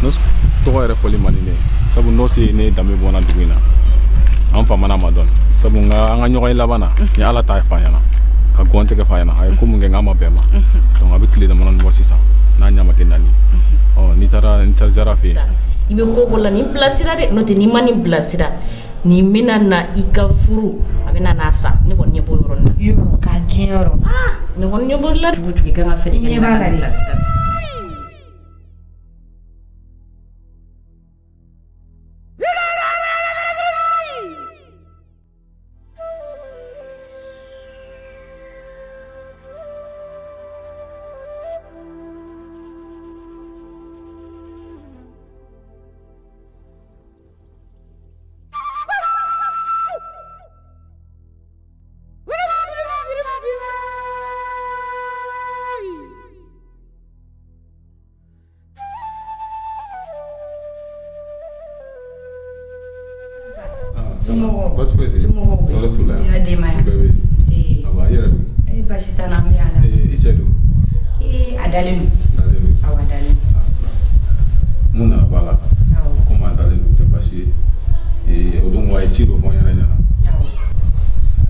Nɔsi tɔgɔ yɛrɛ fɔli man di ne ye, sabu Nɔsi ye ne danbe bɔ n na dugu in na. An famana ma dɔɔni, sabu n ka an ka ɲɔgɔn ye laban na, n ye Ala ta f'a ɲɛna, ka gɔn tigɛ f'a ɲɛna, a ye ko mun kɛ n k'a ma bɛn ma. Donc a bɛ tile damadɔni bɔ sisan, n'a ɲɛ ma kɛ naani. Ɔ n'i taara Zara fɛ yen. I bɛ ko ko la nin bilasira dɛ, n'o tɛ n'i ma nin bilasira, nin bɛna na i ka furu, a bɛna n'a sa. Ne kɔni ɲɛ b'o yɔrɔnin na. Yɔrɔ k'a gɛn yɔrɔ. Ne kɔni ɲɛ b'o la. Cogo cogo i kan ka fɛɛrɛ kɛ. Ɲɛ b'a la dɛ. Bilasira. Somɔgɔw? Baasi foyi tɛ yen. Somɔgɔw bɛ? Tɔɔrɔ t'u la. I ka denbaya? Bɛɛ bɛ yen. Nse. Aba, i yɛrɛ dun? Eh, baasi t'an na, an bɛ Ala. Eh, i cɛ dun? Eh, a dalen don. Dalen don. Awɔ, a dalen don. Mun nana b'a la? Awɔ. Komi a dalen don, o tɛ baasi ye. Eh, o don a ye ci dɔ fɔ n yɛrɛ ɲɛna. Awɔ.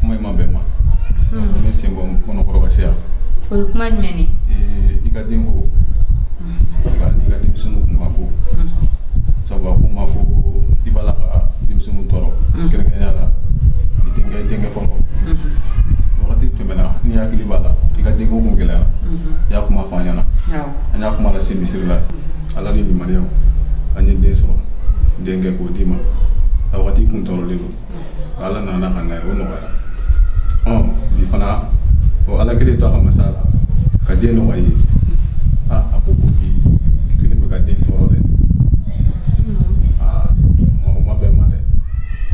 Kuma in ma bɛn ma. Donc ne sen bɔ n kɔnɔkɔrɔ ka se yan. O ye kuma jumɛn ye? Eh, i ka denko. I ka n'i ka denmisɛnninw kun ka ko. Sabu a ko n ma ko i b'a la ka denmisɛnninw tɔɔrɔ. Kɛrɛnkɛrɛnnenya la i denkɛ, i denkɛ fɔlɔ. Wagati tɛmɛna, n'i hakili b'a la, i ka denko kun gɛlɛyara. I y'a kuma fɔ an ɲɛna. Awɔ. An y'a kuma lase misiri la. Ala ni limaniyaw, an ye den sɔrɔ, denkɛ k'o d'i ma. A wagati kun tɔɔrɔlen don. Ala nana ka na ye, o nɔgɔyara. Ɔ bi fana, o Ala kelen to a ka masaya la, ka den nɔgɔya i ye. A ko ko bi i kelen bɛ ka den tɔɔrɔ dɛ. Aa, o ma bɛn ma dɛ.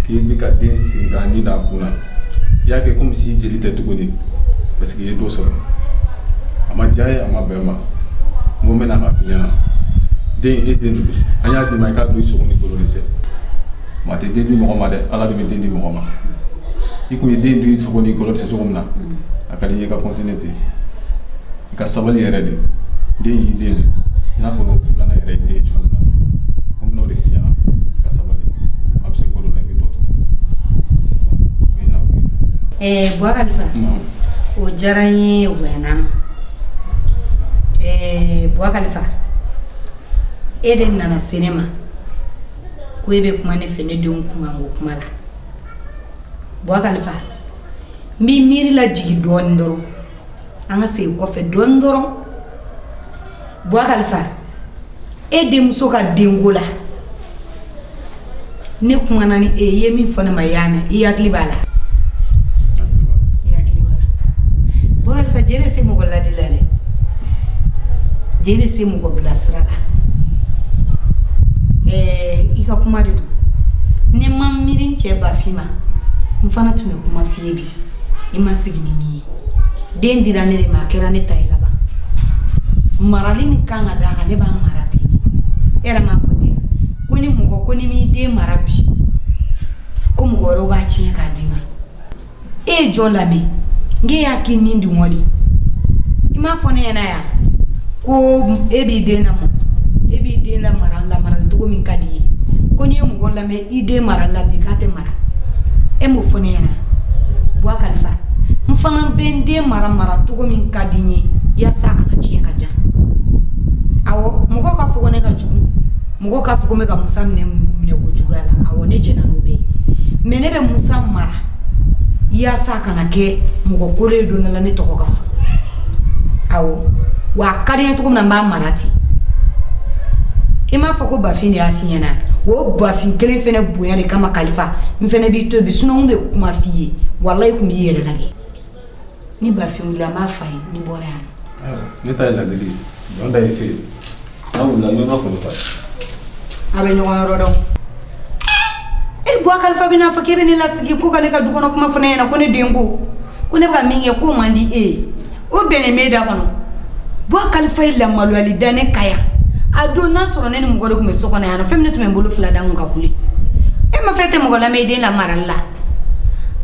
K'i bɛ ka den siri k'a ni d'a kun na. I y'a kɛ komi si jeli tɛ tuguni, parce que i ye dɔ sɔrɔ. A ma diya n ye, a ma bɛn ma. N ko n bɛna k'a f'i ɲɛna. Den, e den don. An y'a d'i ma i k'a don i sogo ni golo de cɛ. Maa tɛ den di mɔgɔ ma dɛ, Ala de bɛ den di mɔgɔ ma. I kun ye den don i sogo ni golo cɛ cogo min na, a ka di n ye i ka continuer ten. I ka sabali yɛrɛ de. Den y'i den de. I n'a fɔ filanan yɛrɛ y'i den ye cogo min na. Ko n bɛn'o de f'i ɲɛna. I ka sabali. A bɛ se ko dɔ la, i bɛ dɔ to. O ye nakun ye. Eh, Buwa Kalifa. Naamu. O diyara n ye, o bonyana n ma. Eh, Buwa Kalifa, e de nana se ne ma ko e bɛ kuma ne fɛ ne denw kunkanko kuma la. Buwa Kalifa, n b'i miiri lajigin dɔɔnin dɔrɔn, an ka segin kɔfɛ dɔɔnin dɔrɔn. Buwa Kalifa, e denmuso ka denko la, ne kumana ni e ye, i ye min fɔ ne ma, i y'a mɛn, i hakili b'a la. I hakili b'a la. Buwa Kalifa, jɛ bɛ se mɔgɔ ladi la dɛ. Jɛ bɛ se mɔgɔ bilasira la. Ɛɛ, i ka kuma de don. Ne ma miiri n cɛ Bafin ma, n fana tun bɛ kuma f'i ye bi, i ma sigi ni min ye. Den dira ne de ma, a kɛra ne ta ye ka ban. Marali min kan ka d'a kan, ne b'a mara ten de. E yɛrɛ m'a fɔ ten, ko ni mɔgɔ, ko ni m'i den mara bi, ko mɔgɔ wɛrɛw b'a tiɲɛ k'a d'i ma. E ye jɔn lamɛn? N k'e y'a k'i ni dungɔ de ye. I m'a fɔ ne ɲɛna yan ko e b'i den lamɔ, e b'i den lamara lamarali cogo min ka di i ye, ko n'i ye mɔgɔ lamɛn i den marali la bi k'a tɛ mara. E m'o fɔ ne ɲɛna. Buwa Kalifa, n fana bɛ n den mara mara cogo min ka di n ye yaasa a kana tiɲɛ ka jan. Awɔ, mɔgɔw k'a fɔ ko ne ka jugu, mɔgɔw k'a fɔ ko n bɛ ka Musa minɛ minɛ ko juguya la. Awɔ, ne jɛnna n'o bɛɛ ye, mais ne bɛ Musa mara yaasa a kana kɛ mɔgɔ kolon ye don dɔ la ne tɔgɔ ka fɔ. Awɔ, wa a ka di n ye cogo min na, n b'a mara ten. I m'a fɔ ko Bafin de y'a f'i ɲɛna, o Bafin kelen fɛnɛ bonya de kama Kalifa, n fɛnɛ b'i to yen bi, sinon n bɛ kuma f'i ye, walayi kun b'i yɛrɛ lajɛ. Ni Bafin wulila, n b'a f'a ye, ni bɔra yan. Ayiwa, ne ta ye ladili ye. Jɔn ta ye se ye. N'a wulila, i bɛ n ka foli f'a ye. A bɛ ɲɔgɔn yɔrɔ dɔn. E Buwa Kalifa bɛna fɔ k'e bɛ ne lasigi ko ka ne ka du kɔnɔ kuma fɔ ne ɲɛna ko ne den ko, ko ne bɛ ka min kɛ k'o man di e ye. O bɛnnen b'e da kɔnɔ. Buwa Kalifa ye lamaloyali da ne kan yan. A don n'a sɔrɔ ne ni mɔgɔ de tun bɛ so kɔnɔ yan nɔ, fɛn min ne tun bɛ n bolo fila da n kun ka kule. E ma fɛn tɛ mɔgɔ lamɛn i den lamarali la.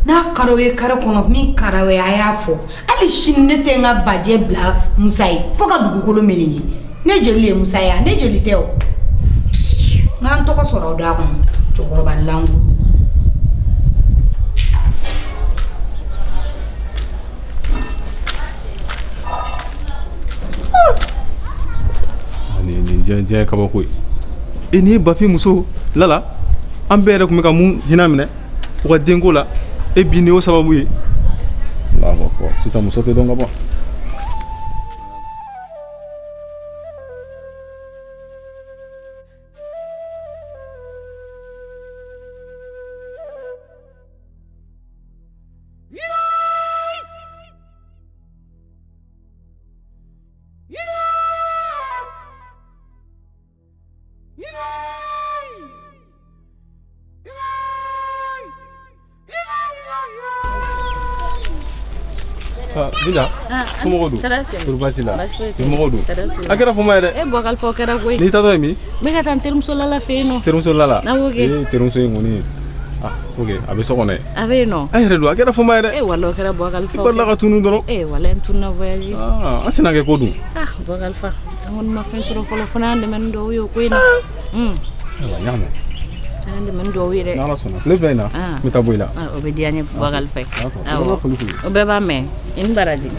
N'a ka d'aw ye kare kɔnɔ, min ka d'aw ye a y'a fɔ. Hali sini ne tɛ n ka bajɛ bila Musa ye fo ka dugukolo meleke. Ne jeli ye Musa ye, ne jeli tɛ o. N k'an tɔgɔ sɔrɔ o da kɔnɔ cɛkɔrɔba lankolon. Nin diɲɛ kabako ye. E nin ye Bafin muso Lala, an bɛɛ yɛrɛ tun bɛ ka mun hinɛ minɛ u ka denko la, e bi nin y'o sababu ye. Allahu akbar, sisan muso tɛ dɔn ka ban. Bija, somɔgɔw dun? Kɔri baasi la? Somɔgɔw dun? A kɛra fama ye dɛ. E Bɔkalifa, o kɛra koyi. N'i taatɔ ye min? N bɛ ka taa n terimuso Lala fɛ yen nɔ. Terimuso Lala? Awɔ kɛ. Ee terimuso in kɔni, ah ok, a bɛ so kɔnɔ yen. A bɛ yen nɔ. An yɛrɛ dun, a kɛra fama ye dɛ. E walahi o kɛra Bɔkalifa. I balila ka tunun dɔrɔn. E walahi n tununna voyage. Ah, an sina kɛ ko dun. Ah Bɔkalifa, an kɔni ma fɛn sɔrɔ fɔlɔ, fo n'an dɛmɛ ni duwawu ye o ko in na. Ayiwa, n y'a mɛn. An dɛmɛ ni duwawu ye dɛ. N'Ala sɔnna, tile fila in na, n bɛ taa bɔ i la. O bɛ diya n ye Bɔkalifa. Awɔ, o bɛɛ b'a mɛn. I ni baraji.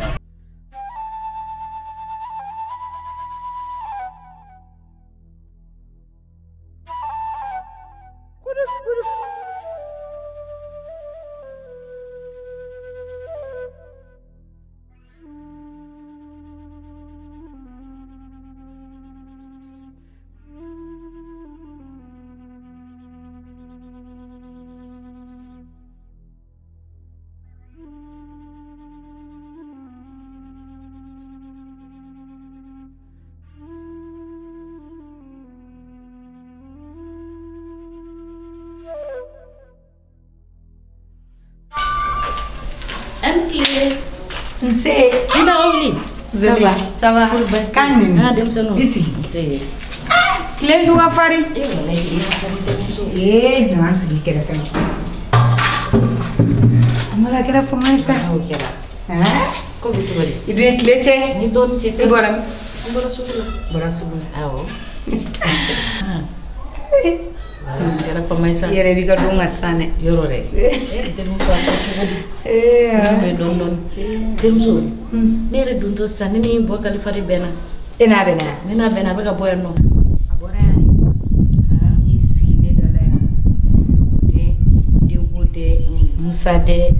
Nse. I da wuli. Zoli. Ça va? Kan nini? Ah, denmisɛnninw. I sigi. Tile dun ka farin. E walahi i ka farin denmuso. Ee, na an sigi kɛrɛfɛ. Amara kɛra fama ye sa. O kɛra. Ko bɛ cogo di? I dun ye tile cɛ. Ni dɔɔnin cɛ. I bɔra min? An bɔra sugu la. Bɔra sugu la. Awɔ. Kɛra fama ye sa. I yɛrɛ b'i ka don ka san dɛ. Yɔrɔ dɛ. E terimuso a ko cogo di? Ee. Dɔɔnin dɔɔnin. Terimuso, ne yɛrɛ dontɔ sisan ne ni Bɔkalifa de bɛnna. E n'a bɛnna? Ne n'a bɛnna, a bɛ ka bɔ yan nɔ. A bɔra yan de. N'i sigi ne da la yan. Dogo dɛ, denko dɛ, Musa dɛ.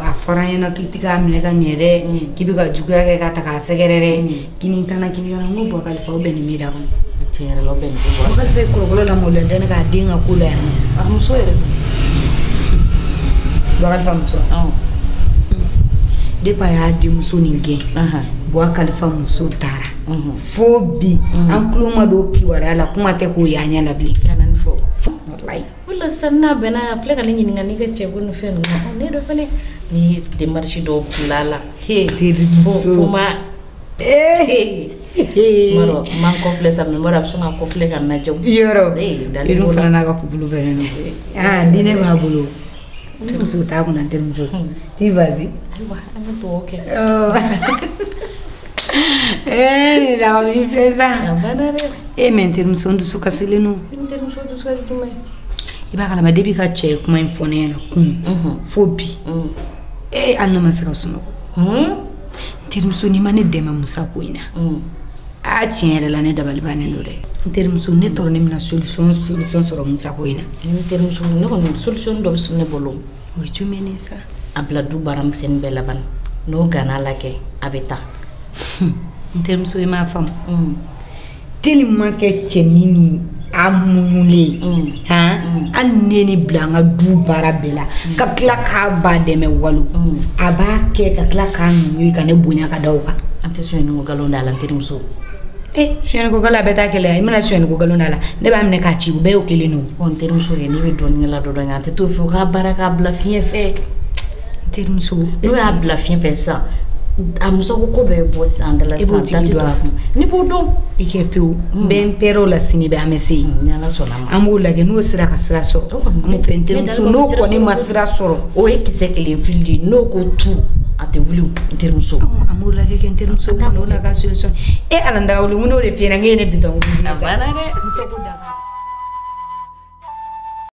A fɔra n ɲɛna k'i tɛ k'a minɛ ka ɲɛ dɛ. K'i bɛ ka juguya kɛ ka ta k'a sɛgɛrɛ dɛ. Kini tana kini kana, n ko Bɔkalifa o bɛnnen b'i da kɔnɔ. Tiɲɛ yɛrɛ la o bɛnnen tɛ. Bɔkalifa ye kɔrɔkɔrɔ lamɔlen tɛ ne k'a den ka ko la yan nɔ. A muso yɛrɛ dun? Bɔkalifa muso? Awɔ. Depuis a y'a denmuso nin gɛn, Bɔkalifa muso taara. Fo bi, an tulo ma don kibaruya la, kuma tɛ k'o y'an ɲɛ la bilen. Kana nin fɔ. Walayi. O la sisan n'a bɛnna, a filɛ ka ne ɲininka n'i ka cɛko ni fɛn ninnu. Ne yɛrɛ fɛnɛ ni ye démarche dɔw bila a la. Terimuso. Fo ma. Ee. N ma n kɔfilɛ sa, mais n b'a dɔn a bɛ sɔn ka kɔfilɛ ka n lajɛ. Yɔrɔ. I dun fana n'a ka kupulu bɛnnen don. Ah, ni ne b'a bolo. Muso t'a kunna terimuso. T'i basi. Ayiwa, an ka duwawu kɛ. Ee, nin dagawuli filɛ sa. A banna dɛ. E mais n terimuso, n dusu kasilen don. N terimuso dusu ka di jumɛn ye? I b'a kalama depuis ka cɛ ye kuma in fɔ ne ɲɛna kunun fo bi. Ee, hali ne ma se ka sunɔgɔ. N terimuso, n'i ma ne dɛmɛ Musa ko in na. Aa, tiɲɛ yɛrɛ la ne dabali bannen don dɛ. N terimuso, ne tɔɔrɔ ne bɛna solution sɔrɔ Musa ko in na. N terimuso, ne kɔni solution dɔ bɛ ne bolo. O ye jumɛn ye sa? A bila du baaramisɛnnin bɛɛ laban. N'o ganna la kɛ, a bɛ taa. N terimuso, i m'a faamu. Tellement que cɛnin ni a muɲulen han, hali ne ni bila an ka du baara bɛɛ la, ka tila k'a ba dɛmɛ walo, a b'a kɛ ka tila k'a ɲuŋuri ka ne bonya ka da o kan. An tɛ sonyɛni ko nkalon da la, n terimuso. Eh, sonyɛni ko nkalon a bɛɛ t'a kɛlɛ ye. I mana sonyɛni ko nkalon da la, ne b'a minɛ k'a ci, o bɛɛ y'o kelen ye o. Ɔ, n terimuso kɛ, n'i bɛ dɔɔninkɛla dɔ dɔn, an tɛ to fiyewu k'a baara k'a bila fiɲɛ fɛ. N terimuso, n'o y'a bila fiɲɛ fɛ sisan, a muso ko bɛɛ bɔ sisan da la sisan, da tɛ don a kun. Ne b'o dɔn. I kɛ pewu. N bɛ n pɛrɛ o la sini bɛ an bɛ se yen. Ni Ala sɔnna a ma. An b'o lajɛ n'o sera ka sira sɔrɔ. An b'o fɛ n terimuso, n'o kɔni ma sira sɔrɔ. O ye kisɛ kelen fili de ye, n'o ko tu a tɛ wuli n terimuso. An b'o lajɛ kɛ n terimuso, o kɔni o n'a ka solution. E Ala n dagawuli, n ko n'o de f'i ɲɛna, n k'e ye ne bitɔn ko A banna dɛ. Muso ko daga.